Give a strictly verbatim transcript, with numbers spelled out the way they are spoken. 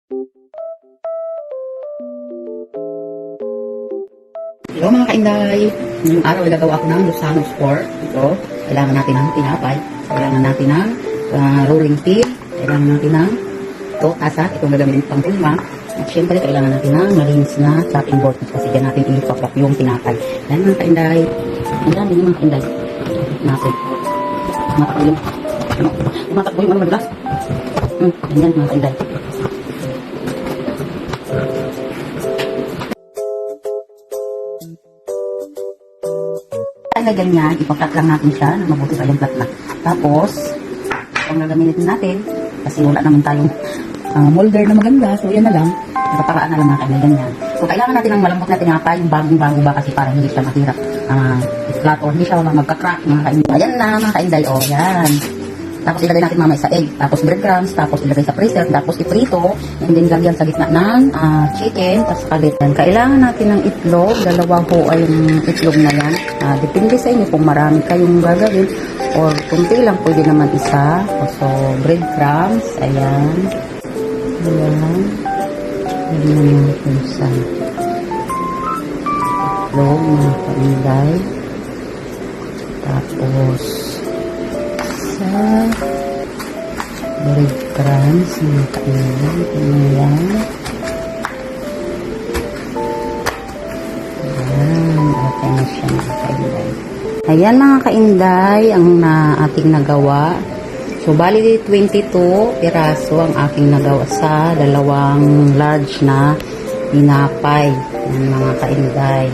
Hello mga kainday! Ngayong araw ay gagawa ako ng Luzano sport. Ito, kailangan natin ng tinapay, kailangan natin ng ah, rolling pin, kailangan natin ng ito, tasa, itong gagamitin pang tulma. At syempre, kailangan natin ng malinis na chopping board kasi dyan natin ipapakpakyo yung tinapay. Yan mga kainday. Ang dami ng mga kainday. Natin. Tumatakbo yung, ano, tumatakbo yung ano madulas. Hmm, ganyan mga kainday. Ay, na ganyan, ipaplat lang natin siya ng mabuti pa yung plat na. Tapos, ang gagamitin natin, kasi wala naman tayong ah, molder na maganda, so yan na lang. Nakaparaan na lang mga kainday, ganyan. So, kailangan natin ng malambot na tinapay, yung bagong-bago ba kasi para hindi siya mahirap ah, i-flat or hindi siya magka-crack, mga kainday. Ayan na, mga kainday, oh, yan. Tapos ilagay natin mamaya sa egg, tapos breadcrumbs, tapos ilagay sa freezer, tapos iprito, and then lagyan sa gitna ng ah, chicken, tapos kalit. Yan. Kailangan natin ng itlog, dalawa ho ay yung itlog na yan. Ah, depende sa inyo kung marami kayong gagawin or kunti lang, pwede naman isa. So, breadcrumbs, ayan. Ayan. Lagyan natin sa itlog, mga kainday. Tapos, sa breadcrumbs, mga kainday. Ayan. Ayan, okay na siya, mga kainday. Ayan, mga kainday, ang na ating nagawa. So, bali, twenty-two piraso ang aking nagawa sa dalawang large na tinapay. Ayan, mga kainday.